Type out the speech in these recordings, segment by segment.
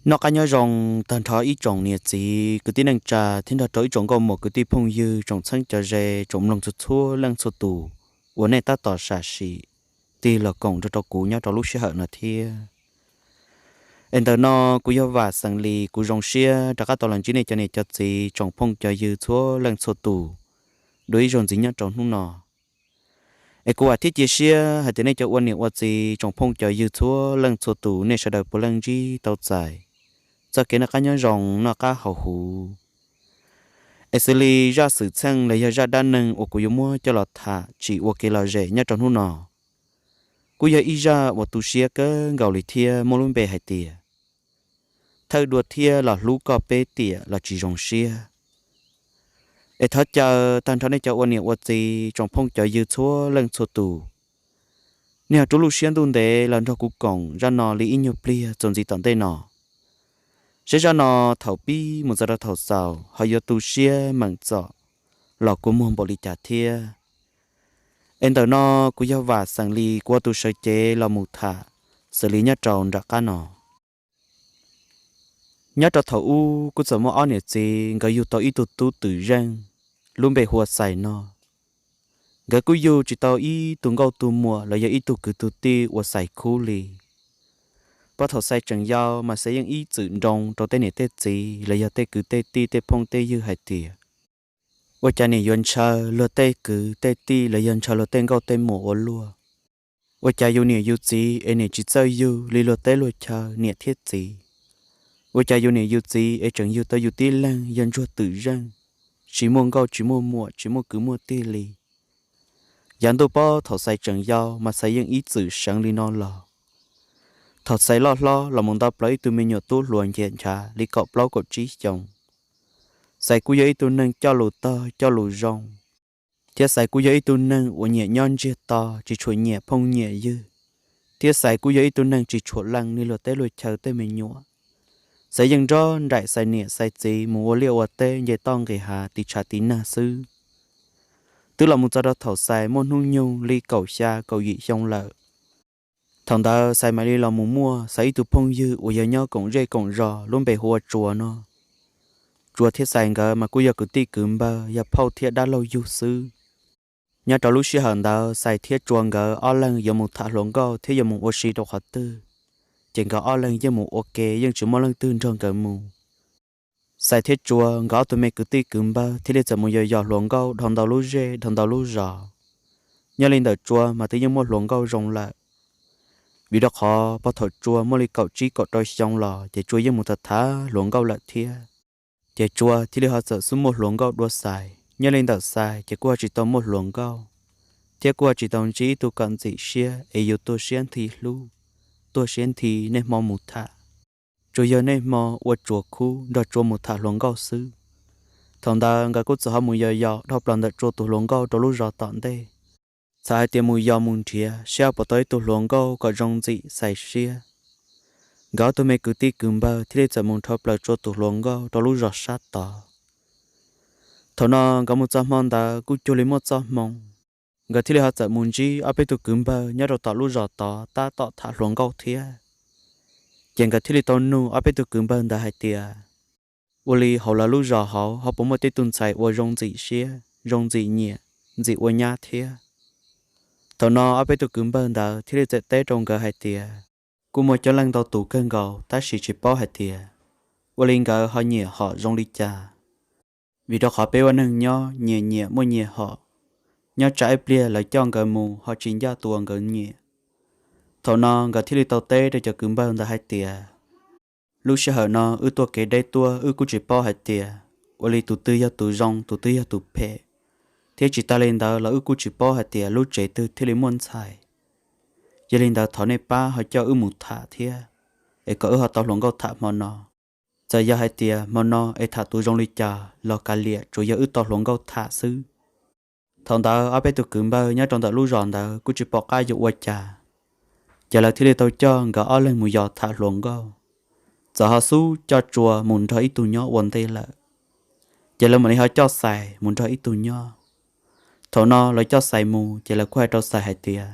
Noj qab nyob zoo tag nrho ib tsoom niam txiv kwv tij neej tsa thiab nrog rau ib tsoom nkauj muam kwv tij phooj ywg tsoom txheeb cov ze tsoom mloog txhua txhua leej txhua tus uas nej tab tom sam sim tig los koom nrog rau kuv nyob rau lub sij hawm no thiab. Es ntawm no kuv yog Vam Xeem Lis, kuv zoo siab rov qab tau los ntsib nej cov niam cov txiv tsoom phooj cov ywg txhua leej txhua tus dua ib zaug ntxiv nyob rau hnub no. Es kuv vam thiab cia siab hais tias nej cov ua niam ua txiv tsoom phooj cov ywg txhua leej txhua tus nej sawv daws puav leej ntsib tau txais txoj kev noj qab nyob zoo noj qab haus huv. Es xws li zaj xwm txheej los yog zaj dab neeg uas kuv yuav muab coj los tham tsim ua kev lom zem nyob rau hnub no, kuj yog ib zaj uas tu siab kawg nkaus li thiab muaj lub npe hais tias thawj dua thiab los hlub koj peb tiam los tsis zoo siab. Es thov caw tag nrho nej cov ua niam ua txiv tsoom phooj cov ywg txhua leej txhua tus, nej ho rub lub siab ntuj ntev los nrog kuv koom zaj no li ib nyuag pliag txuas ntxiv tom ntej no, seb zaj no thaum pib mus txog rau thaum xaus ho yuav tu siab meem txom los kua muag npaum li cas thiab. Es ntawm no kuv yog Vam Xeem Lis, kuv ua tus sawv cev los mus tham xws li nyob rau nram qab no. Nyob rau thaum ub kuj txawm muaj ob niam txiv nkawd yug tau ib tug tub twm zeej, lub npe hu ua Xais no. Nkawd kuj yug tsis tau ib tug nkauj tug muam los yog ib tug kwv tug tij uas Xais khub li. Puag thaum Xais tseem yau mas Xais yeej ib txwm nroo rau tej niam tej txiv los yog tej kwv tej tij tej phooj tej ywg hais tias ua cas nim yuav ntshaw luag tej kwv tej tij los yog ntshaw luag tej nkauj tej muam ua luaj. Ua cas yus niam yus txiv es nim tsis txawj yug li luag teb luag chaw niam thiab txiv. Ua cas yus niam yus txiv es tseem yug tau yus tib leeg yog ntsuag twm zeej, tsis muaj nkauj tsis muaj muam tsis muaj kwv muaj tij li. Yav ntuj puag thaum Xais tseem yau mas Xais yeej ib txwm seev li no los. Thaum Xais loj hlob los mus nto plaws ib tug me nyuam tub hluas ncaim nchav li kaum plaub kaum tsib xyoos, Xais kuj yog ib tug neeg coj lus tog coj lus zoo, thiab Xais kuj yog ib tug neeg uas nyiam nyob ntsiag to tsis tshua nyiam phooj nyiam ywg, thiab Xais kuj yog ib tug neeg tsis tshua lees li luag teb luag chaw tej me nyuam. Xais yeej nrog nraim Xais niam Xais txiv mus ua liaj ua teb nce toj nqis hav tiv tshav tiv nag xwb. Twb los mus txog rau thaum Xais muaj hnub nyoog li kaum xya kaum yim xyoo lawm, thaum ntawd Xais mam li los mus muaj Xais ib tug phooj ywg uas yog nyob koom zej koom zos lub npe hu ua Tsua no. Tsua thiab Xais nkawd mas kuj yog kwv tij kwv npawg yog phauj thiab dab laug yug xwb. Nyob rau lub sij hawm ntawd Xais thiab Tsua nkawd ob leeg yuav mus tham hluas nkauj thiab yuav mus ua si rau qhov twg, ces nkawd ob leeg yeej mus ua ke yeej tsis muaj leej twg nrog nkawd mus. Xais thiab Tsua nkawd ob tug me kwv tij kwv npawg thiaj li txawm mus yos yos hluas nkauj dhau ntau lub zej dhau ntau lub zos. Nyob li ntawm Tsua mas twb yeej muaj hluas nkauj zoo lawm, vim rau qhov puag thaum Tsua muaj li kaum tsib kaum rau xyoo los ces Tsua yeej mus tham tham hluas nkauj lawm thiab. Ces Tsua thiaj li ho txawm xub muaj hluas nkauj dua Xais. Nyob li ntawm Xais ces kuj ho tsis tau muaj hluas nkauj, thiab kuj ho tsis tau ntsib ib tug kom ntxim siab es yus tuaj siab nthi hlub, tuaj siab nthi niaj hmo mus tham. Tsuas yog niaj hmo ua Tsua khub nrog Tsua mus tham hluas nkauj xwb. Thaum ntawd nkawd kuj txawm ho mus yos yos dhau plaws ntawm Tsua tus hluas nkauj rau lub zos tom ntej, txhais hais tias mus yos mus nrhiav saib puas tau ib tug hluas nkauj kom zoo ntxim Xais siab. Nkawd ob tug me kwv tij kwv npawg thiaj li txawm mus dhau plaws Tsua tus hluas nkauj rau lub zos sab tod. Thaum no nkawd mus txog hmo ntawd kuj cuag li muaj txoj hmoo, nkawd thiaj li ho txawm mus ntsib ob peb tug kwv npawg nyob rau tom lub zos tod tab tom tham hluas nkauj thiab. Ces nkawd thiaj li tau nug ob peb tug kwv npawg ntawd hais tias, ua li hauv lawv lub zos hauv ho puas muaj tej tug ntxhais uas zoo ntxim siab zoo ntxim nyiam, ntxim ua nyab thiab? Thaum no ob peb tug kwv npawg ntawd thiaj li txawm teb rau nkawd hais tias, kuj muaj coob leej ntau tus kawg nkaus tab sis tsis paub hais tias ua li nkawd ho nyiam hom zoo li cas. Vim rau qhov peb ua neeg nyob nyias nyiam muaj nyias hom, nyob tsam ib pliag lawv coj nkawd mus ho tsis ncaj tus uas nkawd nyiam. Thaum no nkawd thiaj li tau teb rau cov kwv npawg ntawd hais tias, lub sij hawm no wb tuaj kev deb tuaj wb kuj tsis paub hais tias ua li tus twg yog tus zoo tus twg yog tus phem, thiab tsis tas li ntawd los wb kuj tsis paub hais tias lub tsev twg thiaj li muaj ntxhais. Yog li ntawd thov nej pab ho coj wb mus tham thiab, es kom wb ho tau hluas nkauj tham hmo no. Txawm yog hais tias hmo no es tham tus zoo li cas los kav liam, tsuas yog wb tau hluas nkauj tham xwb. Thaum ntawd ob peb tug kwv npawg nyob rau ntawm lub zos ntawd kuj tsis pom qab yuav ua cas, ces lawv thiaj li tau coj nkawd ob leeg mus yos tham hluas nkauj. Txawm ho xub coj Tsua mus nrog ib tug nyob ua ntej lawm, ces lawv mam li ho coj Xais mus nrog ib tug nyob. Thaum no lawv coj Xais mus ces lawv kuj hais rau Xais hais tias,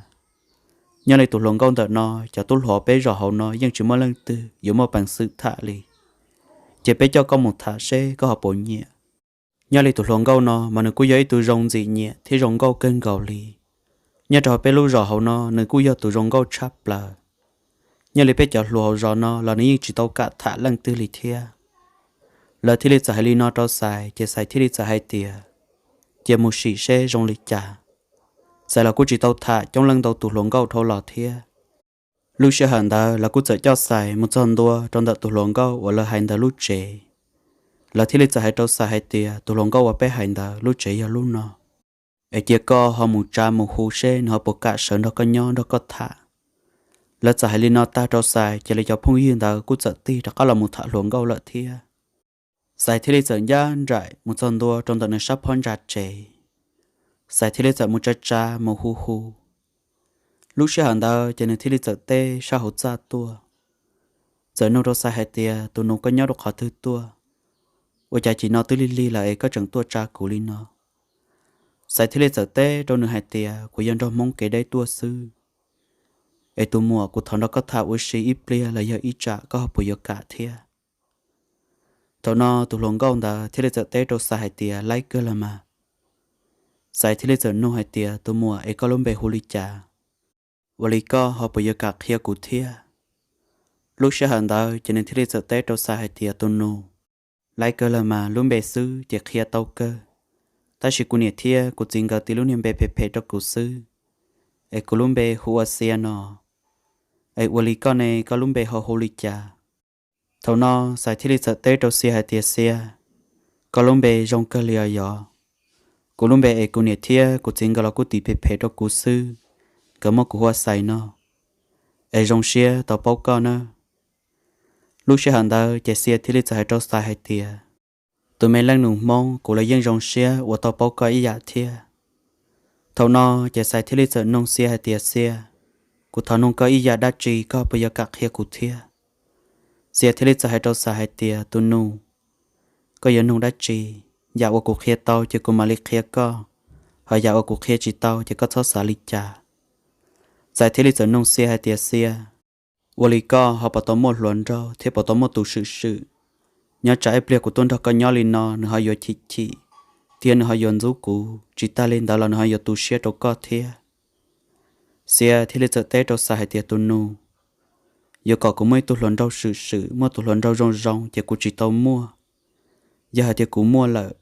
Nyob li tus hluas nkauj ntawm no, cov tub hluas peb zos hauv no yeej tsis muaj leej twg yuav muaj peev xwm tham li. Ces peb coj koj mus tham seb koj ho puas nyiam. Nyob li tus hluas nkauj no mas nws kuj yog ib tug zoo ntxim nyiam thiab zoo nkauj kawg nkaus li. Nyob rau hauv peb lub zos hauv no nws kuj yog tus zoo nkauj tshaj plaws. Nyob li peb cov hluas hauv zos no los nws yeej tsis tau kam tham leej twg li thiab. Lawv thiaj li txawm hais li no rau Xais, ces Xais thiaj li txawm hais tias, cia mus sim seb zoo li cas. Xais los kuj tsis tau tham coob leej ntau tus hluas nkauj dhau los thiab. Lub sij hawm ntawd lawv kuj txawm coj Xais mus txog ntua rau ntawm tus hluas nkauj uas lawv hais ntawd lub tsev. Lawv thiaj li txawm hais rau Xais hais tias, tus hluas nkauj uas peb hais ntawd lub tsev yog lub no, es cia koj ho mus tsa mus hu seb nws ho puas kam sawv nrog koj nyob nrog koj tham. Lawv txawm hais li no tag rau Xais, ces lawv cov phooj ywg ntawd kuj txawm tig rov qab los mus tham hluas nkauj lawm thiab. Xais thiaj li txawm ncaj nraim mus txog ntua rau ntawm nws sab phab ntsa tsev. Xais thiaj li txawm mus tsa tsa mus hu hu. Lub sij hawm ntawd ces nws thiaj li txawm teb sab hauv txaj tuaj, txawm nug rau Xais hais tias, tus nus, koj nyob rau qhov twg tuaj? Ua cas chim no twb lig lig lawm es koj tseem tuaj tsa kuv li no? Xais thiaj li txawm teb rau nws hais tias, kuv yog nrog Hmoob kev deb tuaj xwb. Es tus muam, kuv thov nrog koj tham ua si ib pliag los yog ib tsam koj ho puas yuav kam thiab? Thaum no tus hluas nkauj ntawd thiaj li txawm teb rau Xais hais tias, laib kawg los mas. Xais thiaj li txawm nug hais tias, tus muam, es koj lub npe hu li cas? Ua li koj ho puas yuav kam qhia kuv thiab? Lub sij hawm ntawd ces nws thiaj li txawm teb rau Xais hais tias, tus nus, laib kawg los mas, lub npe xwb ces qhia tau kawg, tab sis kuv niam thiab kuv txiv nkawd tis lub niag npe phem phem rau kuv xwb, es kuv lub npe hu ua Xia no. Es ua li koj ne, koj lub npe ho hu li cas? Thaum no Xais thiaj li txawm teb rau Xia hais tias, Xia, koj lub npe zoo kawg li os yog. Kuv lub npe es kuv niam thiab kuv txiv nkawd los kuj tis phem phem rau kuv xwb, nkawd muab kuv hu ua Xais no. Es zoo siab tau paub koj nawb. Lub sij hawm ntawd ces Xia thiaj li txawm hais rau Xais hais tias, tus me leej nus Hmoob, kuv los yeej zoo siab uas tau paub koj ib yam thiab. Thaum no ces Xais thiaj li txawm nug Xia hais tias, Xia, kuv thov nug koj ib yam dab tsi koj puas yuav kam qhia kuv thiab? Xia thiaj li txawm hais rau Xais hais tias, tus nus, koj yuav nug dab tsi? Yam uas kuv qhia tau ces kuv mam li qhia koj, ho yam uas kuv qhia tsis tau ces koj txhob xav li cas. Xais thiaj li txawm nug Xia hais tias, Xia, ua li koj ho puas tau muaj hluas nraug thiab puas tau muaj tus swm swm? Nyob tsam ib pliag kuv tuaj nrog koj nyob li no nws ho yuav chim chim, thiab nws ho yuav ntxub kuv, tsis tag li ntawd los nws ho yuav tu siab rau koj thiab. Xia thiaj li txawm teb rau Xais hais tias, tus nus, yuav kom kuv muaj ib tug hluas nraug swm swm, muaj tus hluas nraug zoo zoo ces kuv tsis tau muaj. Yog hais tias kuv muaj lawm,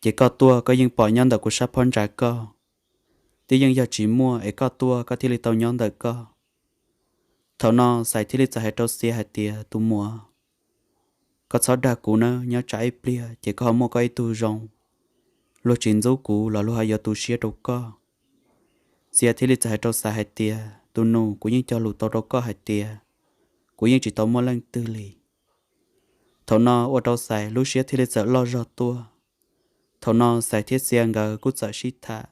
ces koj tuaj koj yeej pom nyob ntawm kuv sab phab ntsa koj. Twb yeej yog tsis muaj es koj tuaj koj thiaj li tau nyob ntawm koj. Thaum no Xais thiaj li txawm hais rau Xia hais tias, tus muam, koj txhob dag kuv nawb, nyob tsam ib pliag ces koj ho muaj koj ib tug zoo, luag tsis ntxub kuv los luag ho yuav tu siab rau koj. Xia thiaj li txawm hais rau Xais hais tias, tus nus, kuv yeej cog lus tau rau koj hais tias kuv yeej tsis tau muaj leej twg li. Thaum no ua rau Xais lub siab thiaj li txawm loj zog tuaj. Thaum no Xais thiab Xia nkawd kuj txawm sib tham,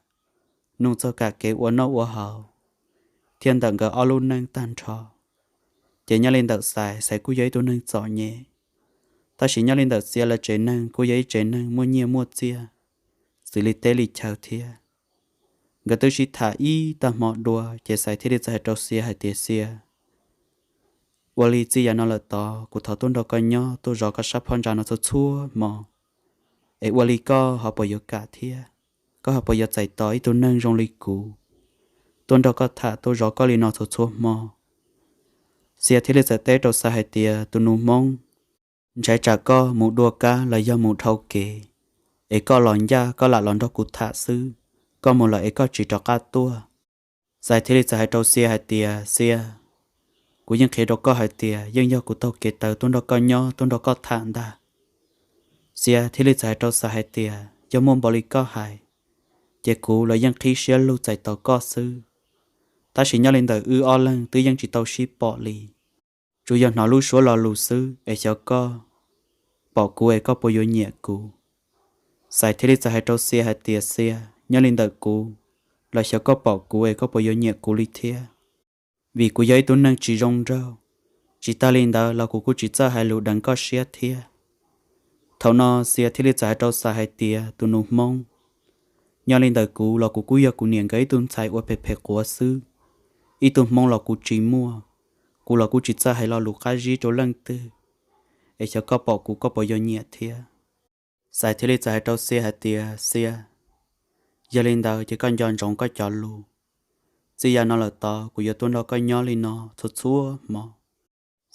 nug txog kam kev ua noj ua haus, thiab ntawm nkawd ob lub neej tag nrho. Ces nyob li ntawm Xais, Xais kuj yog ib tug neeg txom nyem, tab sis nyob li ntawm Xia lawv tsev neeg kuj yog ib tsev neeg muaj nyiaj muaj txiaj xws li teb li chaw thiab. Nkawd twb sib tham ib tag hmo dua ces Xais thiaj li txawm hais rau Xia hais tias, Xia, ua li txij yav no lawm tod kuv thov tuaj nrog koj nyob tuaj zov koj sab phab ntsa no txhua txhua hmo, es ua li koj ho puas yuav kam thiab? Koj ho puas yuav txais tos ib tug neeg zoo li kuv tuaj nrog koj tham tuaj zov koj li no txhua txhua hmo? Xia thiaj li txawm teb rau Xais hais tias, tus nus Hmoob, ntshai tsam koj mus dua kab los yog mus dhau kev, es koj los ncaj koj lam los nrog kuv tham xwb, koj mus lawm es koj tsis rov qab tuaj. Xais thiaj li txawm hais rau Xia hais tias, Xia, kuv yeej qhia rau koj hais tias yeej yog kuv taug kev tawv tuaj nrog koj nyob tuaj nrog koj tham ntag. Xia thiaj li txawm hais rau Xais hais tias, yog muaj npaum li koj hais, ces kuv los yeej qhib siab lug txais tos koj xwb. Tab sis nyob li ntawm wb ob leeg twb yeej tsis tau sib pom li, tsuas yog hnov lub suab lo lus xwb es xyov koj pom kuv es koj puas yuav nyiam kuv. Xais thiaj li txawm hais rau Xia hais tias, Xia, nyob li ntawm kuv los xyov koj pom kuv es koj puas yuav nyiam kuv li thiab, vim kuv yog ib tug neeg tsis zoo nraug, tsis tag li ntawd los kuv kuj tsis txawj hais lus deev koj siab thiab. Thaum no Xia thiaj li txawm hais rau Xais hais tias, tus nus Hmoob, nyob li ntawm kuv los kuv kuj yog kuv niam nkawd ib tug ntxhais ua phem phem quav xwb, Ib tug hmoob los kuv tsis muaj, kuv los kuj tsis txawj hais lo lus qab zib rau leej twg, es xyov koj pom kuv koj puas yuav nyiam thiab. Xais thiaj li txawm hais rau Xia hais tias, Xia, yog li ntawd ces koj nco ntsoov koj cov lus. Txij yav no lawm tod kuv yuav tuaj nrog koj nyob li no txhua txhua hmo.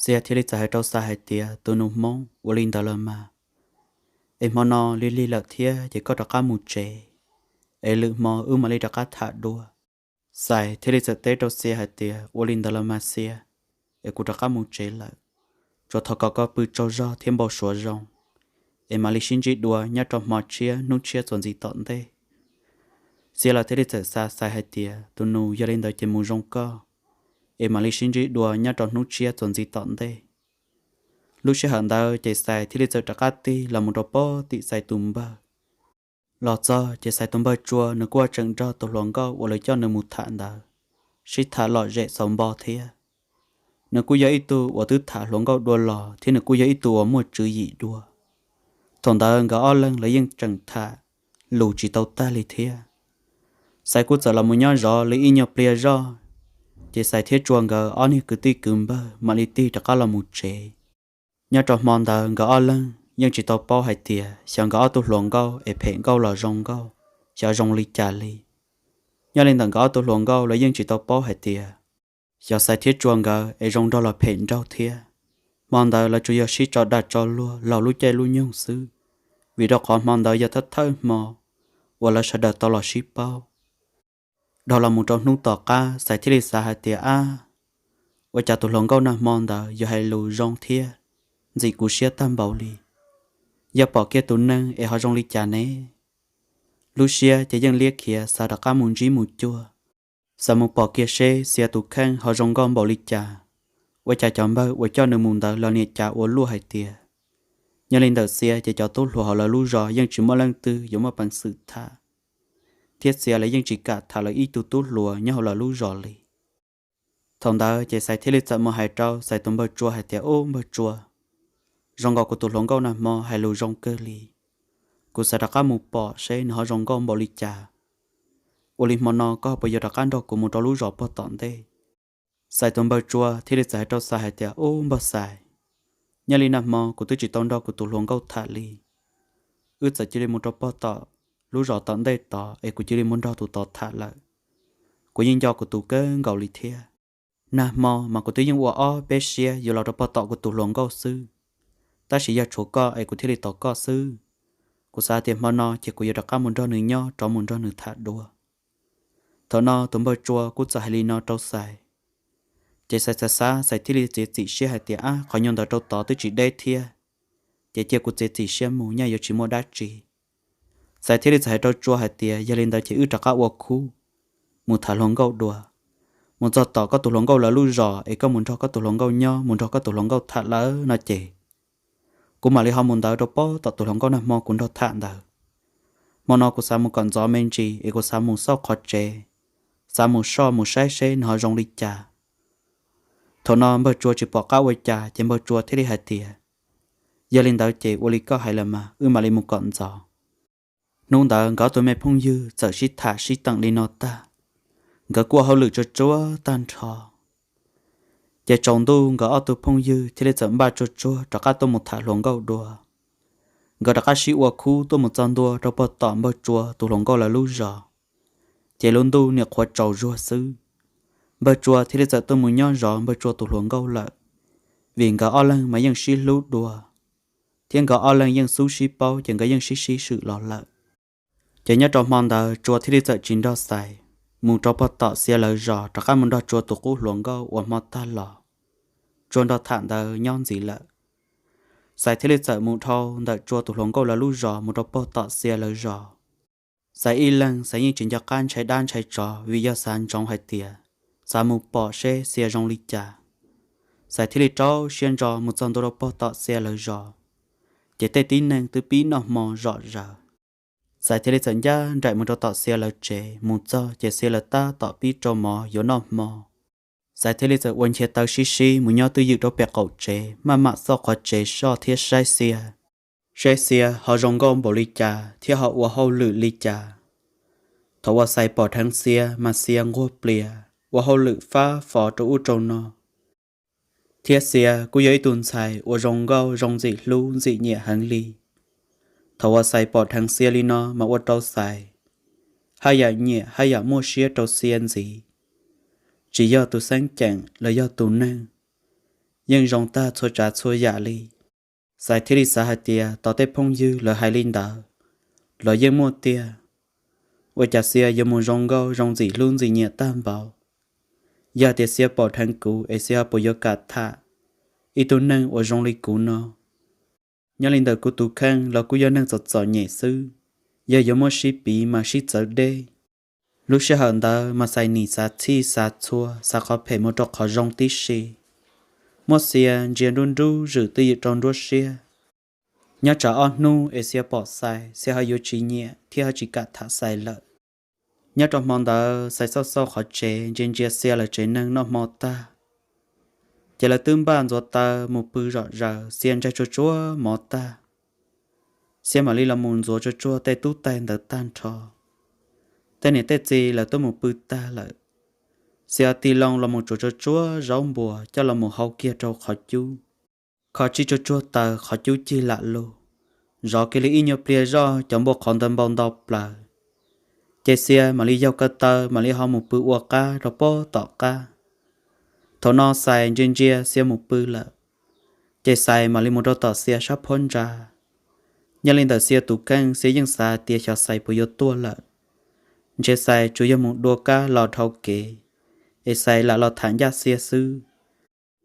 Xia thiaj li txawm hais rau Xais hais tias, Tus nus hmoob, ua li ntawd los mas, es hmo no lig lig lawm thiab ces koj rov qab mus tsev, es lwm hmo wb mam li rov qab tham dua. Xais thiaj li txawm teb rau Xia hais tias, Ua li ntawd los mas Xia, es kuv rov qab mus tsev lawm. Tsuas thov kom koj pw tsaug zog thiab npau suav zoo, es mam li sib ntsib dua nyob rau hmo tshiab hnub tshiab txuas ntxiv tom ntej. Xia los thiaj li txawm xa Xais hais tias, Tus nus, yog li ntawd ces mus zoo koj, es mam li sib ntsib dua nyob rau hnub tshiab txuas ntxiv tom ntej. Lub sij hawm ntawd ces Xais thiaj li txawm rov qab tig los mus rau pem tim Xais tus npawg. Los txog ces Xais tus npawg Tsua nws kuj tseem nrog tus hluas nkauj uas lawv coj nws mus tham ntawd sib tham lom zem xaus npo thiab. Nws kuj yog ib tug uas twb tham hluas nkauj dua los thiab nws kuj yog ib tug uas muaj tswv yim dua. Thaum ntawd nkawd ob leeg lawv yeej tseem tham lus tsis tau tag li thiab. Xais kuj txawm los mus nyob zov li ib nyuag pliag zoj, ces Xais thiab Tsua nkawd ob niag kwv tij kwv npawg mam li tig rov qab los mus tsev. Nyob rau hmo ntawd nkawd ob leeg yeej tsis tau paub hais tias xyov nkawd ob tug hluas nkauj es phem nkauj los zoo nkauj, xyov zoo li cas li. Nyob li ntawm nkawd ob tug hluas nkauj los yeej tsis tau paub hais tias xyov Xais thiab Tsua nkawd es zoo nraug los phem nraug thiab. Hmo ntawd lawv tsuas yog sib tso dag tso luag laug lub caij lub nyoog xwb, vim rau qhov hmo ntawd yog thawj thawj hmo uas lawv sawv daws tau los sib paub. Dhau los mus rau hnub tom qab, Xais thiaj li xav hais tias, Ab, ua cas tus hluas nkauj nag hmo ntawd yuav hais lus zoo thiab ntxim kuv siab tag npaum li? Yog pom kiag tus neeg es ho zoo li cas ne? Lub siab ces yeej liab khiav xav rov qab mus ntsib mus cuag, xav mus pom kiag seb Xia tus kheej ho zoo nkauj npaum li cas. Ua cas cov npawg uas coj nws mus ntawd los niam cas ua luaj hais tias, nyob li ntawm Xia ces cov tub hluas hauv lawv lub zos yeej tsis muaj leej twg yuav muaj peev xwm tham, thiab Xia lawv yeej tsis kam tham lawv ib tug tub hluas nyob hauv lawv lub zos li. Thaum ntawd ces Xais thiaj li txawm mus hais rau Xais tus npawg Tsua hais tias, Ub npawg Tsua, zoo nkaus kuv tus hluas nkauj nag hmo hais lus zoo kawg li. Kuv xav rov qab mus pom seb nws ho zoo nkauj npaum li cas. Ua li hmo no koj puas yuav rov qab nrog kuv mus rau lub zos pog tom ntej? Xais tus npawg Tsua thiaj li txawm hais rau Xais hais tias, Ub npawg Xais, nyob li nag hmo kuv twb tsis tau nrog kuv tus hluas nkauj tham li. Wb txawm cia li mus rau pog tom lub zos tom ntej tod es kuv cia li mus nrog tus tod tham lawm. Kuv yeej nco kuv tus kawg nkaus li thiab. Nag hmo mas kuv twb yeej ua ob peb siab yuav los rau pog tom kuv tus hluas nkauj xwb, tab sis yog tshuav koj es kuv thiaj li tos koj xwb. Kuv xav tias hmo no ces kuv yuav rov qab mus nrog nws nyob rov mus nrog nws tham dua. Thaum no tus npawg Tsua kuj txawm hais li no rau Xais. Ces Xais xav xav, Xais thiaj li txiav txim siab hais tias, Ab, qhov nyuag ntawd rau tod twb tsis deb thiab, ces cia kuv txiav txim siab mus, nyaj yuav tsis muaj dab tsi. Xais thiaj li txawm hais rau Tsua hais tias, Yog li ntawd ces wb rov qab ua khub mus tham hluas nkauj dua. Mus txog tom koj tus hluas nkauj lawv lub zos es koj mus nrog koj tus hluas nkauj nyob, mus nrog koj tus hluas nkauj tham lawm no ces kuv mam li ho mus ntawd rau pog tom tus hluas nkauj nag hmo kuv nrog tham ntawd. Hmo no kuv xav mus kom ntxov me ntsis es kuv xav mus xauj qhov tsev, xav mus soj mus saib seb nws ho zoo li cas. Thaum no npawg Tsua tsis pom qab ua cas ces npawg Tsua thiaj li hais tias, Yog li ntawd ces ua li koj hais lawm mas wb mam li mus kom ntxov. Hnub ntawd nkawd ob tug me phooj ywg txawm sib tham sib teem li no tag, nkawd kuj ua hauj lwm tsuag tsuag tag nrho. Ces tsaus ntuj nkawd ob tug phooj ywg thiaj li txawm npaj tsuag tsuag rov qab tuaj mus tham hluas nkauj dua. Nkawd rov qab sib ua khub tuaj mus txog ntua rau pog tom npawg Tsua tus hluas nkauj lawv lub zos. Ces lub ntuj niam qhuav tsaus zuag xwb, npawg Tsua thiaj li txawm tuaj mus nyob zov npawg Tsua tus hluas nkauj lawm, vim nkawd ob leeg mas yeej sib hlub dua, thiab nkawd ob leeg yeej xub sib paub ces nkawd yeej sib sib swm los lawm. Ces nyob rau hmo ntawd Tsua thiaj li txawm tsis nrog Xais mus rau pog tom Xia lawv zos rov qab mus nrog Tsua tus qub hluas nkauj uas hmo tag los Tsua nrog tham ntawd nyob ntxiv lawm. Xais thiaj li txawm mus dhau ntawm Tsua tus hluas nkauj lawv lub zos mus rau pog tom Xia lawv zos. Xais ib leeg Xais yeej tsis nco qab ntshai dab ntshai tsov vim yog xav ntsoov hais tias xav mus pom seb Xia zoo li cas. Xais thiaj li rau siab ntso mus txog ntua rau pog tom Xia lawv zos, ces tej tib neeg twb pib noj hmo zom zaws. Xais thiaj li txawm ncaj nraim mus rau tom Xia lawv tsev, mus txog ces Xia lawv tab tom pib rau mov yuav noj hmo. Xais thiaj li txawm ua nchiav taw sib sib mus nyob twj ywm rau pem qaum tsev, maj mam xauj qhov tsev soj thiab saib Xia, saib Xia ho zoo nkauj npaum li cas thiab ho ua hauj lwm li cas. Thaum uas Xais pom dheev Xia mas Xia nquag plias, ua hauj lwm fab fo rau ub rau no. Thiab Xia kuj yog ib tug ntxhais uas zoo nkauj zoo ntxim hlub ntxim nyiam heev li. Thaum uas Xais pom dheev Xia li no mas ua rau Xais haj yam nyiam haj yam muaj siab rau Xia ntxiv. Tsis yog tus xeeb ceem los yog tus neeg, yeej zoo tag txhua tsav txhua yam li. Xais thiaj li xav hais tias tos tej phooj ywg lawv hais li ntawd los yeej muaj tiag, ua cas Xia yuav mus zoo nkauj zoo ntxim hlub ntxim nyiam tag npaum. Yog tias Xia pom dheev kuv es Xia ho puas yuav kam tham ib tug neeg uas zoo li kuv no? Nyob li ntawm kuv tus kheej los kuj yog neeg txom txom nyem xwb, yog yuav muab sib piv mas sib txawv deb. Lub sij hawm ntawd mas Xais nim xav txhij xav txhua, xav qhov phem mus rau qhov zoo tib si. Muab Xia ntsia nruab nrub zwm twj ywm rau nruab siab. Nyob tsam ob hnub es Xia pom Xais, Xia ho yuav tsis nyiam thiab ho tsis kam tham Xais lawm. Nyob rau hmo ntawd Xais xauj xauj qhov tsev ntsia ntsia Xia lawv tsev neeg noj hmo tag, ces lawv twb npaj ntxuav taw mus pw zom zaws, Xia ntsaig tsuag tsuag mov tag, Xia mam li los mus ntxuav tsuag tsuag tej tub tais ntawd tag nrho. Tej niam tej txiv lawv twb mus pw tag lawm, Xia tig loo los mus tsuav tsuag tsuag zaub npuas coj los mus hau kiag rau qhov cub. Kho tsij tsuag tsuag taws qhov cub cig lam lug, zov kiag li ib nyuag pliag zoj cov npua qhauv ntawd npau nto plaws, ces Xia mam li yaug ko taw mam li ho mus pw ua qab rau pob tom qab. Thaum no Xais ntsia ntsia Xia mus pw lawm, ces Xais mam li mus rau tom Xia sab phab ntsa. Nyob li ntawm Xia tus kheej, Xia yeej xav tias xyov Xais puas yuav tuaj lawm. Ntshe Xais tsuas yog mus dua kab los dhau kev, es Xais lam los tham ncaj Xia xwb.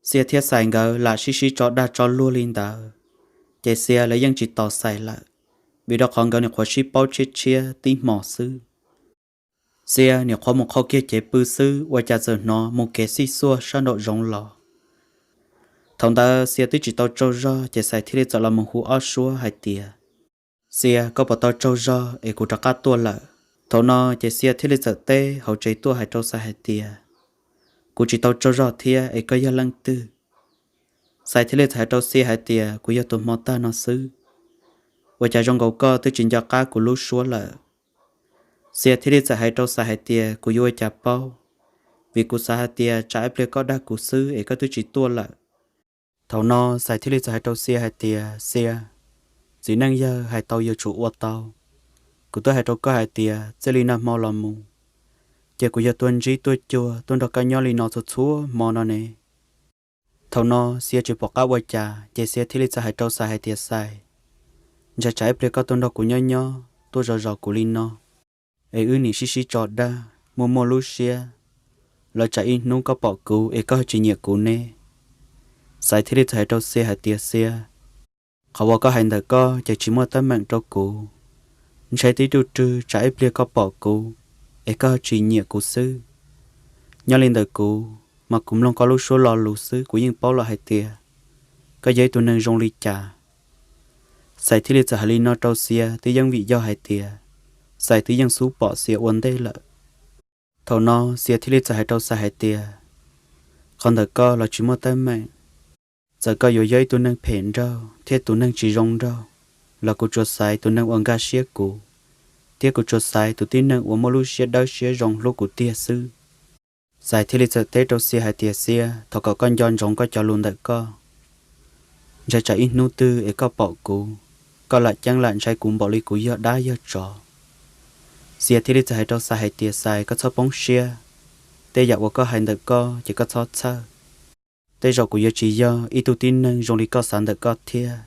Xia thiab Xais nkawd lam sib sib tso dag tso luag li ntawd, ces Xia lawv yeej tsis tos Xais lawm, vim rau qhov nkawd nyuam qhuav sib paub tshiab tshiab tib hmos xwb. Xia nyuam qhuav mus qhau kiag cev pw xwb ua cas txawm hnov mus kev xij xuaj sab nraum zoov los. Thaum ntawd Xia twb tsis tau tsaug zog ces Xais thiaj li txawm los mus hu ob suab hais tias, Xia, koj puas tau tsaug zog es kuv rov qab tuaj lawm? Thaum no ces Xia thiaj li txawm teb hauv tsev tuaj hais rau Xais hais tias, kuv tsis tau tsaug zog thiab es koj yog leej twg? Xais thiaj li txawm hais rau Xia hais tias, kuv yog tus hmo tag no xwb, ua cas zoo nkaus koj twb tsis nco qab kuv lub suab lawm? Xia thiaj li txawm hais rau Xais hais tias, kuv yuav ua cas paub, vim kuv xav hais tias tsam ib pliag koj dag kuv xwb es koj twb tsis tuaj lawm. Thaum no Xais thiaj li txawm hais rau Xia hais tias, Xia, txiv neej yawg hais tau yuav tsum ua tau. Kuv twb hais rau koj hais tias txij li nag hmo los mus, ces kuv yog tuaj ntsib tuaj cuag tuaj nrog koj nyob li no txhua txhua hmo no ne. Thaum no Xia tsis pom qab ua cas ces Xia thiaj li txawm hais rau Xais hais tias, Xais, ntshai tsam ib pliag koj tuaj nrog kuv nyob nyob tuaj zov zov kuv li no, es wb nim sib sib tso dag muaj muaj lub siab, los tsam ib hnub koj pom kuv es koj tsis nyiam kuv ne. Xais thiaj li txawm hais rau Xia hais tias, Xia, qhov uas koj hais ntawm koj ces tsis muaj teeb meem rau kuv. Ntshe tib ruj rwg tsam ib pliag koj pom kuv es koj tsis nyiam kuv xwb. Nyob li ntawm kuv mas kuv mloog koj lub suab lo lus xwb kuv yeej paub lawm hais tias koj yog ib tug neeg zoo li cas. Xais thiaj li txawm hais li no rau Xia twb yeej vim yog hais tias Xais twb yeej xub pom Xia ua ntej lawm. Thaum no Xia thiaj li txawm hais rau Xais hais tias, qhov ntawm koj los tsis muaj teeb meem. Txawm koj yuav yog ib tug neeg phem nraug thiab tus neeg tsis zoo nraug los kuv tsuas xaiv tus neeg uas nkag siab kuv, thiab kuv tsuas xaiv tus tib neeg uas muaj lub siab dawb siab zoo hlub kuv tiag xwb. Xais thiaj li txawm teb rau Xia hais tias, Xia, thov kom koj nco ntsoov koj cov lus ntawm koj. Ntshai tsam ib hnub twg es koj pom kuv, koj lam ceeb lam ntshai kuv npaum li kuv yog dab yog tsov. Xia thiaj li txawm hais rau Xais hais tias, Xais, koj txhob poob siab, tej yam uas koj hais ntawm koj ces koj txhob txhawj. Tej zaum kuv yuav tsis yog ib tug tib neeg zoo li koj xav ntawm koj thiab.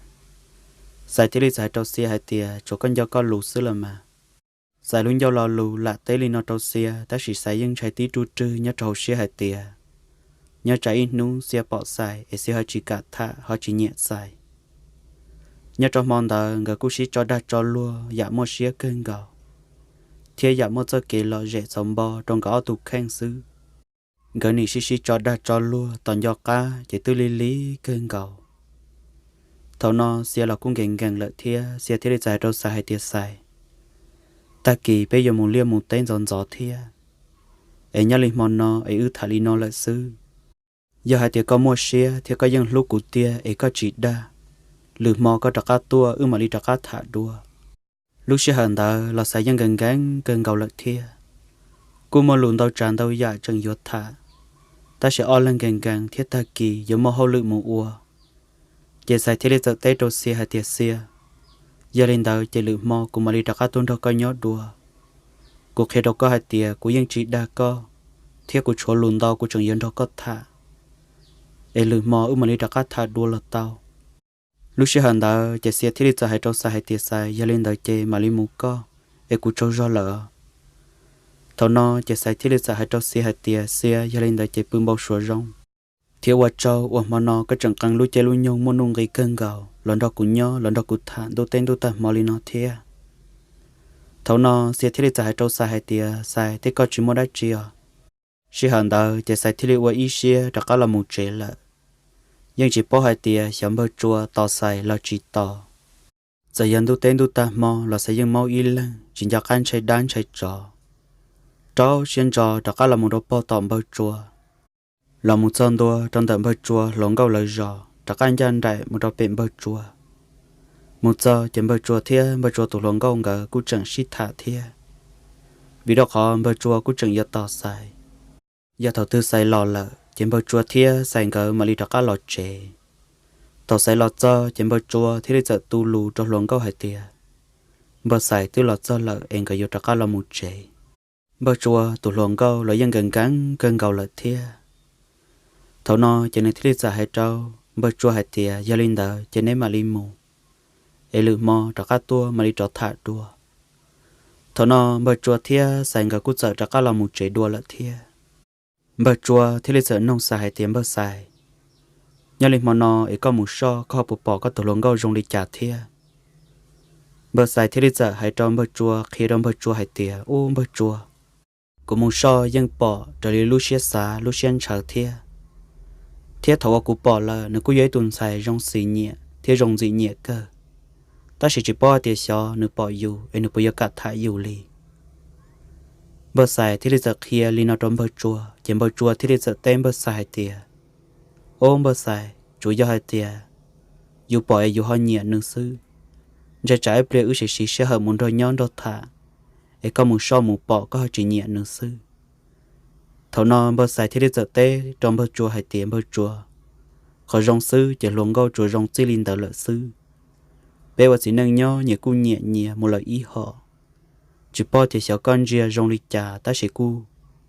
Xais thiaj li txawm hais rau Xia hais tias, Tsuas koj nco koj lus xwb los mas. Xais lub ncauj lo lus lam teb li no rau Xia, tab sis Xais yeej ntshai tib ruj rwg nyob rau hauv siab hais tias, nyob tsam ib hnub Xia pom Xais es Xia ho tsis kam tham ho tsis nyiam Xais. Nyob rau hmo ntawd nkawd kuj sib tso dag tso luag yam muaj siab kawg nkaus, thiab yam muaj txoj kev lom zem txaus npo rau nkawd ob tug kheej xwb. Nkawd nim sib sib tso dag tso luag tos nco qab ces twb lig lig kawg nkaus. Thaum no Xia los kuj nkees nkees lawm thiab, Xia thiaj li txawm hais rau Xais hais tias, Xais, tag kis peb yuav mus liaj mus teb ntxov ntxov thiab, es nyob li hmo no es wb tham li no lawm xwb. Yog hais tias koj muaj siab thiab koj yeej hlub kuv tiag es koj tsis dag, lwm hmo koj rov qab tuaj wb mam li rov qab tham dua. Lub sij hawm ntawd los Xais yeej nkees nkees kawg nkaus lawm thiab. Kuj muaj lus ntau tsav ntau yam tseem yuav tham, tab sis ob leeg nkees nkees thiab tag kis yuav muaj hauj lwm mus ua. Ces Xais thiaj li txawm teb rau Xia hais tias, Xia, yog li ntawd ces lwm hmo kuv mam li rov qab tuaj nrog koj nyob dua. Kuv qhia rau koj hais tias kuv yeej tsis dag koj, thiab kuv tshuav lus ntau kuv tseem yuav nrog koj tham, es lwm hmo wb mam li rov qab tham dua los tau. Lub sij hawm ntawd ces Xia thiaj li txawm hais rau Xais hais tias, Xais, yog li ntawd ces mam li mus koj, es kuv tsaug zog lawm. Thaum no ces Xais thiaj li txawm hais rau Xia hais tias, Xia, yog li ntawd ces pw npau suav zoo, thiab ua tsaug uas hmo no koj tseem qee lub caij lub nyoog muaj nuj nqis kawg nkaus los nrog kuv nyob los nrog kuv tham ntuj teb ntuj tag hmo li no thiab. Thaum no Xia thiaj li txawm hais rau Xais hais tias, Xais, tej koj tsis muaj dab tsi os. Sij hawm ntawd ces Xais thiaj li ua ib siab rov qab los mus tsev lawm. Yeej tsis paub hais tias xyov Npawg Tsua tos Xais los tsis tos. Txawm yog ntuj teb ntuj tag hmo los Xais yeej maub ib leeg tsis nco qab ntshai dab ntshai tsov, rau siab ntso rov qab los mus rau pog tom Npawg Tsua. Los mus txog ntua rau ntawm Npawg Tsua hluas nkauj lawv zos, rov qab ncaj nraim mus rau pem Npawg Tsua. Mus txog ces Npawg Tsua thiab Npawg Tsua tus hluas nkauj nkawd kuj tseem sib tham thiab, vim rau qhov Npawg Tsua kuj tseem yuav tos Xais. Yog thaum twg Xais los lawm ces Npawg Tsua thiab Xais nkawd mam li rov qab los tsev. Thaum Xais los txog ces Npawg Tsua thiaj li txawm tu lus rau hluas nkauj hais tias, Npawg Xais twb los txog lawm es nkawd yuav rov qab los mus tsev. Npawg Tsua tus hluas nkauj los yeej nkees nkees kawg nkaus lawm thiab. Thaum no ces nws thiaj li txawm hais rau Npawg Tsua hais tias, Yog li ntawd ces neb mam li mus, es lwm hmo rov qab tuaj mam li rov tham dua. Thaum no Npawg Tsua thiab Xais nkawd kuj txawm rov qab los mus tsev dua lawm thiab. Npawg Tsua thiaj li txawm noog Xais hais tias, Npawg Xais, nyob li hmo no es koj mus soj koj ho puas pom koj tus hluas nkauj zoo li cas thiab? Npawg Xais thiaj li txawm hais rau Npawg Tsua, qhia rau Npawg Tsua hais tias, Ub Npawg Tsua, kuv mus soj yeej pom raws li lub siab xav lub siab ntshaw thiab. Thiab thaum uas kuv pom lawm nws kuj yog ib tus ntxhais zoo xis nyiam thiab zoo ntxim nyiam kawg, tab sis tsis paub hais tias xyov nws pom yus es nws puas yuav kam tham yus li. Npawg Xais thiaj li txawm qhia li no rau Npawg Tsua, ces Npawg Tsua thiaj li txawm teb Npawg Xais hais tias, Ub Npawg Xais, tsuas yog hais tias yus pom es yus ho nyiam nws xwb. Ntshe tsam ib pliag wb siv siv sij hawm mus nrog nyob nrog tham, es koj mus soj mus pom koj ho tsis nyiam nws xwb. Thaum no Npawg Xais thiaj li txawm teb rau Npawg Tsua hais tias, Npawg Tsua, qhov zoo xwb ces hluas nkauj tsuas zoo txij li ntawd lawm xwb. Peb ua txiv neej nyob nyias kuj nyiam nyias mus lawm ib hom. Tsis paub tias xyov koj ntsia zoo li cas tab sis kuj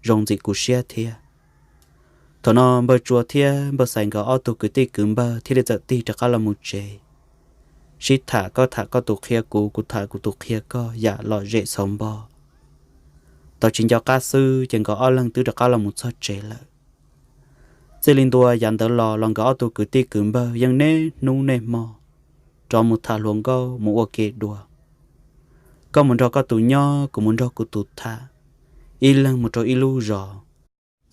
zoo ntxim kuv siab thiab. Thaum no Npawg Tsua thiab Npawg Xais nkawd ob tug kwv tij kwv npawg thiaj li txawm tig rov qab los mus tsev, sib tham koj tham koj tus qhia kuv, kuv tham kuv tus qhia koj yam lom zem xauv npo. Tau tsis nco qab xwb ces nkawd ob leeg twb rov qab los mus txog tsev lawm. Txij li ntua yav ntawd los los nkawd ob tug kwv tij kwv npawg yeej niaj hnub niaj hmo rov mus tham hluas nkauj mus ua ke dua. Koj mus nrog koj tus nyob, kuv mus nrog kuv tus tham, ib leeg mus rau ib lub zos.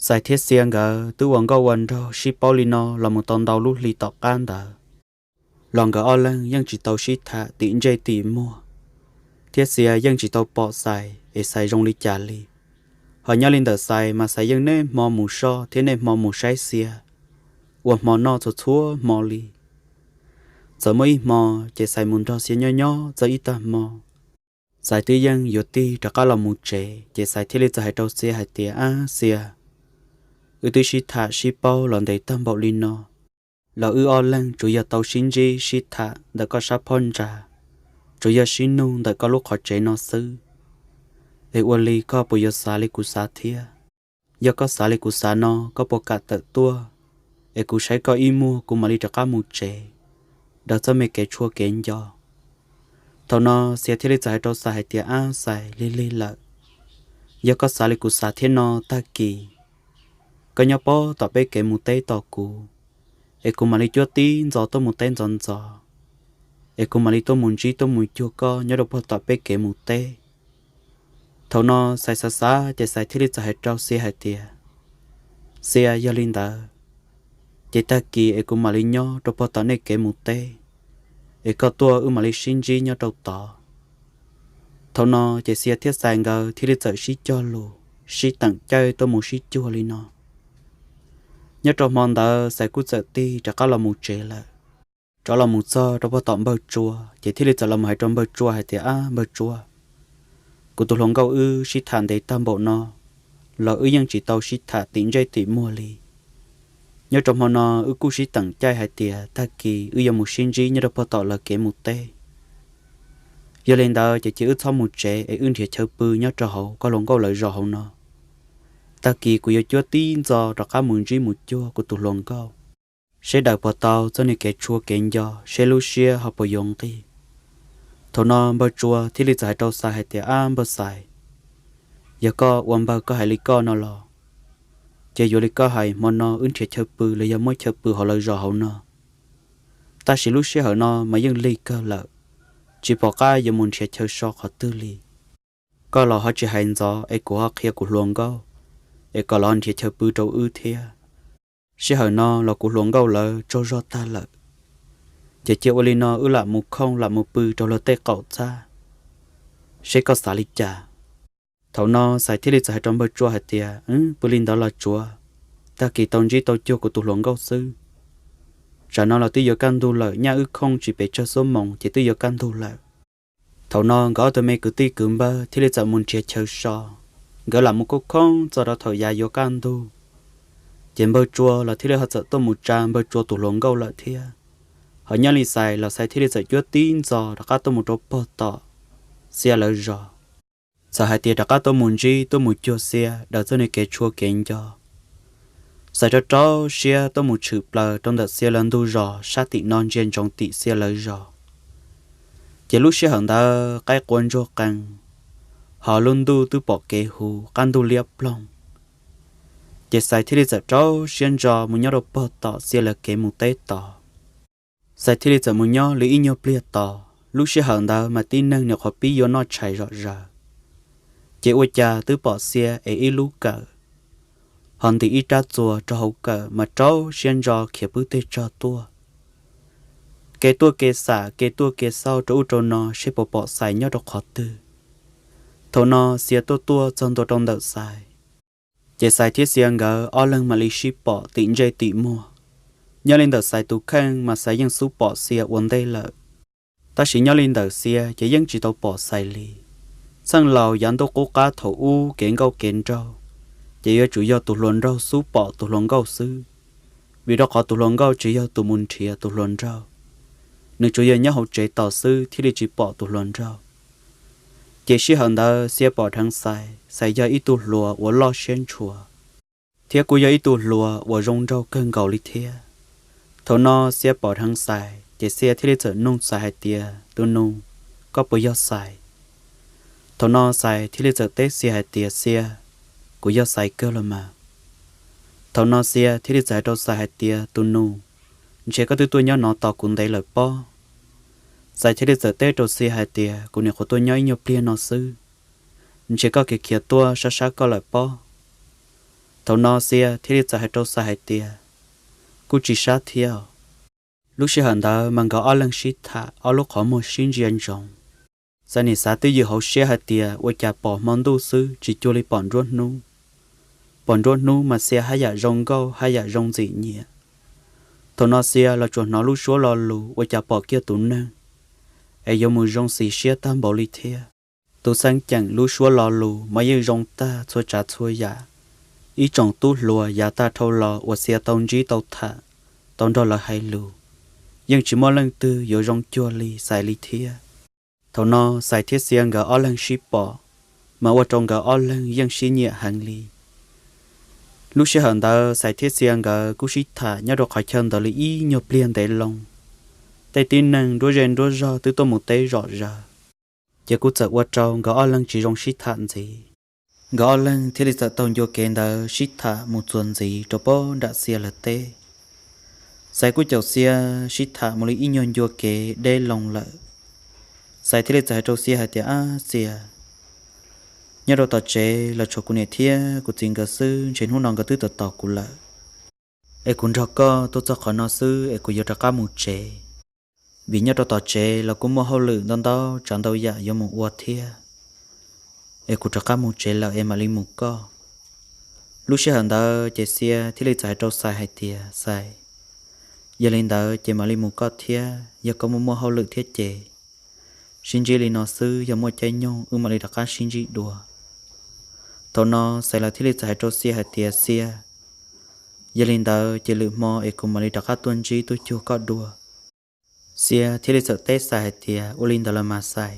Xais thiab Xia nkawd twb ua nkauj ua nraug sib paub li no los mus tau ntau lub hli tom qab ntawd, los nkawd ob leeg yeej tsis tau sib tham tim ntsej tim muag, thiab Xia yeej tsis tau pom Xais es Xais zoo li cas li. Ho nyob li ntawm Xais mas Xais yeej niaj hmo mus soj thiab niaj hmo mus saib Xia ua hmo noj txhua txhua hmo li. Txawm muaj ib hmo ces Xais mus nrog Xia nyob nyob txog ib tag hmo, Xais twb yeej yuav tig rov qab los mus tsev ces Xais thiaj li txawm hais rau Xia hais tias, Ab Xia, wb twb sib tham sib paub los ntev tag npaum li no, los wb ob leeg tsuas yog tau sib ntsib sib tham ntawm koj sab phab ntsa, tsuas yog sib nug ntawm koj lub qhov tsev no xwb, es ua li koj puas yuav xav li kuv xav thiab? Yog koj xav li kuv xav no koj puas kam tawm tuaj, es kuv saib koj ib muag kuv mam li rov qab mus tsev, daws txoj me kev tshua kev nco. Thaum no Xia thiaj li txawm hais rau Xais hais tias, Ab Xais, lig lig lawm, yog koj xav li kuv xav thiab no tag kis koj nyob pob tom peb kev mus teb tos kuv, es kuv mam li cuab tib ntxov tuaj mus teb ntxov ntxov, es kuv mam li tuaj mus ntsib tuaj mus cuag koj nyob rau pob tom peb kev mus teb. Thaum no Xais xav xav ces Xais thiaj li txawm hais rau Xia hais tias, Xia, yog li ntawd ces tag kis es kuv mam li nyob rau pob tom nej kev mus teb, es koj tuaj wb mam li sib ntsib nyob rau tod. Thaum no ces Xia thiab Xais nkawd thiaj li txawm sib cog lus, sib teem caij tuaj mus sib cuag li no. Nyob rau hmo ntawd Xais kuj txawm tig rov qab los mus tsev lawm. Rov los mus txog rau pob tom Npawg Tsua ces thiaj li txawm los mus hais rau Npawg Tsua hais tias, Ab Npawg Tsua, kuv tus hluas nkauj wb sib tham ntev tag npaum no, los wb yeej tsis tau sib tham tim ntsej tim muag li. Nyob rau hmo no wb kuj sib teem caij hais tias tag kis wb yuav mus sib ntsib nyob rau pog tom lawv kev mus teb. Yog li ntawd ces cia wb txhob mus tsev es wb nrhiav chaw pw nyob rau hauv koj hluas nkauj lawv zos hauv no. Tag kis kuv yuav cuab tib ntxo rov qab mus ntsib mus cuag kuv tus hluas nkauj, seb daws puas tau txoj niag kev tshua kev nco, seb lub siab ho puas yuav nqig. Thaum no npawg Tsua thiaj li txawm hais rau Xais hais tias, Ab npawg Xais, yog koj ua npawg koj hais li koj no los, ces yuav li koj hais, hmo no wb nrhiav chaw pw los yog muab chaw pw hauv lawv zos hauv no. Tab sis lub sij hawm no mas yeej lig kawg lawm, tsis pom qab yuav mus nrhiav chaw so qhov twg li. Koj los ho tsis hais ntxov es kuv ho qhia kuv hluas nkauj es kom los nrhiav chaw pw rau wb thiab. Sij hawm no los kuv hluas nkauj lawv tsaug zog tag lawm, ces cia ua li no wb lam mus khooj lam mus pw rau luag tej qaum txaj, seb koj xav li cas. Thaum no Xais thiaj li txawm hais rau npawg Tsua hais tias, Pw li ntawd los tsuav, tag kis tau ntsib tau cuag kuv tus hluas nkauj xwb. Tsam no los twb yuav kaj ntug lawm, nyaj wb khooj tsis pes tsawg xuab moos ces twb yuav kaj ntug lawm. Thaum no nkawd ob tug me kwv tij kwv npawg thiaj li txawm mus nrhiav chaw so. Nkawd lam mus khooj khooj txog rau thaum yav yuav kaj ntug, ces npawg Tsua los thiaj li ho txawm tuaj mus tsa npawg Tsua tus hluas nkauj lawm thiab. Ho nyob li Xais los Xais thiaj li txawm cuab tib ntxo rov qab tuaj mus rau pog tom Xia lawv zos. Txawm hais tias rov qab tuaj mus ntsib tuaj mus cuag Xia daws txoj niag kev tshua kev nco. Xais rau rau siab tuaj mus tshwm plaws rau ntawm Xia lawv ntug zos sab tim no ntsia ntsoov tim Xia lawv zos. Ces lub sij hawm ntawd qaib qua ntsuag qees, ho lub ntuj twb pom kev huv qab ntug liab ploog. Ces Xais thiaj li txawm rau siab ntso mus nyob rau pog tom Xia lawv kev mus teb tod. Xais thiaj li txawm mus nyob li ib nyuag pliag tod, lub sij hawm ntawd mas tib neeg nyuam qhuav pib yuav noj tshais zom zaws. Ces ua cas twb pom Xia es ib lub kawm, ho ntim ib rab txuas rau hauv kawm mas rau siab ntso khiav pwb teg tsog tuaj. Kev tuaj kev xam, kev tuaj kev xauj rau ub rau no seb puas pom Xais nyob rau qhov twg. Thaum no Xia tuaj tuaj txog ntua rau ntawm Xais, ces Xais thiab Xia nkawd ob leeg mam li sib pom tim ntsej tim muag. Nyob li ntawm Xais tus kheej mas Xais yeej xub pom Xia ua ntej lawm, tab sis nyob li ntawm Xia ces yeej tsis tau pom Xais li. Txheej laus yav ntuj qub qab thaum ub kev nkauj kev nraug, ces yuav tsum yog tus hluas nraug xub pom tus hluas nkauj xwb, vim rau qhov tus hluas nkauj tsis yog tus mus nrhiav tus hluas nraug, nws tsuas yog nyob hauv tsev tos xwb thiaj li tsis pom tus hluas nraug. Ces sij hawm ntawd Xia pom dheev Xais, Xais yog ib tug hluas uas loj siab ntshua, thiab kuj yog ib tug hluas uas zoo nraug kawg nkaus li thiab. Thaum no Xia pom dheev Xais ces Xia thiaj li txawm nug Xais hais tias, Tus nus, koj puas yog Xais? Thaum no Xais thiaj li txawm teb Xia hais tias, Xia, kuv yog Xais kawg los mas. Thaum no Xia thiaj li txawm hais rau Xais hais tias, Tus nus, ntshe koj twb tuaj nyob no tos kuv ntev lawm pob. Xais thiaj li txawm teb rau Xia hais tias, Kuv nyuam qhuav tuaj nyob ib nyuag pliag no xwb, ntshe koj khiav khiav tuaj sab sab koj lawm pob. Thaum no Xia thiaj li txawm hais rau Xais hais tias, Kuj tsis sab thiab. Lub sij hawm ntawd mas nkawd ob leeg sib tham, ob lub qhov muag sib ntsia ntsoov. Xais nim xav twj ywm hauv siab hais tias ua cas pom hmo ntuj xwb tsis cuag li pom nruab hnub. Pom nruab hnub mas Xia haj yam zoo nkauj haj yam zoo ntxim nyiam. Thaum no Xia los tsuas hnov lub suab lo lus ua cas pom kiag tus neeg es yuav mus zoo xis siab tag npaum li thiab. Tus xeeb ceem lub suab lo lus mas yeej zoo tag txhua tsav txhua yam. Ib tsoom tub hluas yav tag dhau los uas Xia tau ntsib tau tham, tau nrog lawv hais lus, yeej tsis muaj leej twg yuav zoo cuag li Xais li thiab. Thaum no Xais thiab Xia nkawd ob leeg sib pom, mas ua rau nkawd ob leeg yeej sib nyiam heev li. Lub sij hawm ntawd Xais thiab Xia nkawd kuj sib tham nyob rau qhov chaw ntawd li ib nyuag pliag ntev loo. Tej tib neeg nruab zej nruab zog twb tuaj mus teb zom zaws, ces kuj txawm ua rau nkawd ob leeg tsis zoo sib tham ntxiv. Nkawd ob leeg thiaj li txawm taug ncua kev ntawd sib tham mus txuas ntxiv rau pob nram Xia lawv teb. Xais kuj caum Xia sib tham mus li ib nyuag ncua kev deb loo lawm. Xais thiaj li txawm hais rau Xia hais tias, Ab Xia, nyob rau tom tsev los tshuav kuv niam thiab kuv txiv nkawd xwb, ntshe hnub no nkawd twb tos tos kuv lawm. Es kuv nrog koj tuaj txog qhov no xwb es kuv yuav rov qab mus tsev, vim nyob rau tom tsev los kuj muaj hauj lwm ntau ntau tsav ntau yam yuav mus ua thiab. Es kuv rov qab mus tsev lawm es mam li mus koj. Lub sij hawm ntawd ces Xia thiaj li txawm hais rau Xais hais tias, Xais, yog li ntawd ces mam li mus koj thiab, yog koj muaj muaj hauj lwm thiab ces sib ntsib li no xwb, yog muaj caij nyoog wb mam li rov qab sib ntsib dua. Thaum no Xais lawv thiaj li txawm hais rau Xia hais tias, Xia, yog li ntawd ces lwm hmo es kuv mam li rov qab tuaj ntsib Tub Cuag koj dua. Xia thiaj li txawm teb Xais hais tias, Ua li ntawd los mas Xais,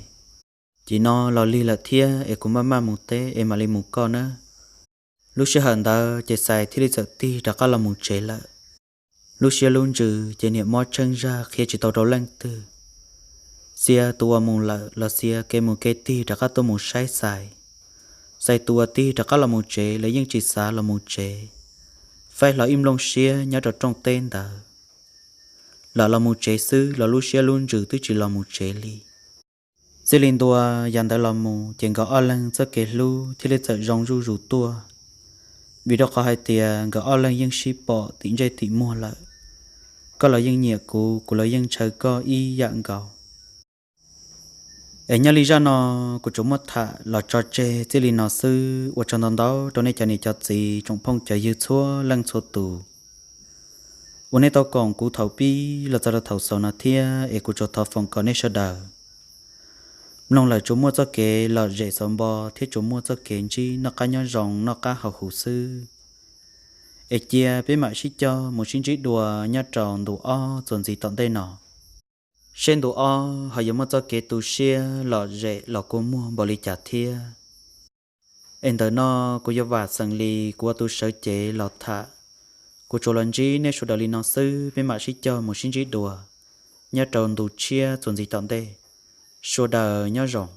ces no los lig lawm thiab es kuv maj maj mus teb es mam li mus koj nawb. Lub sij hawm ntawd ces Xais thiaj li txawm tig rov qab los mus tsev lawm. Lub siab lub ntsws ces niam mob tsheej zaj qhia tsis tau rau leej twg. Xia tus uas mus lawm los Xia kev mus kev tig rov qab tuaj mus saib Xais. Xais tus uas tig rov qab los mus tsev los yeej tsis xav los mus tsev, faib hlo ib nplooj siab nyob rau rooj teb ntawd. Lam los mus tsev xwb los lub siab lub ntsws twb tsis los mus tsev li. Txij li ntua yav ntawd los mus ces nkawd ob leeg txoj kev hlub thiaj li txawm zoo zuj zus tuaj, vim rau qhov hais tias nkawd ob leeg yeej sib pom tim ntsej tim muag lawm. Koj los yeej nyiam kuv, kuv los yeej ntshaw koj ib yam nkaus. Es nyob li zaj no kuv tsuas muab tham los tso tseg txij li no xwb, ua tsaug ntau ntau rau nej cov niam cov txiv tsoom phooj cov ywg txhua leej txhua tus uas nej tau koom kuv thaum pib los txog rau thaum xaus no thiab, es kuv tsuas thov foom kom nej sawv daws mloog lawm tsuas muaj txoj kev lom zem xauv npo thiab tsuas muaj txoj kev ntsib noj qab nyob zoo noj qab haus huv xwb. Es cia peb mam sib cog mus sib ntsib dua nyob rau ntu ob txuas ntxiv tom ntej no, seb ntu ob ho yuav muaj txoj kev tu siab lom zem los kua muag npaum li cas thiab. Es ntawm no kuv yuav vam xeem li kuv ua tus sawv cev los tham. Kuv tsuas los ntsib nej sawv daws li no xwb, peb mam sib cog mus sib ntsib dua nyob rau ntu tshiab txuas ntxiv tom ntej. Sawv daws nyob zoo.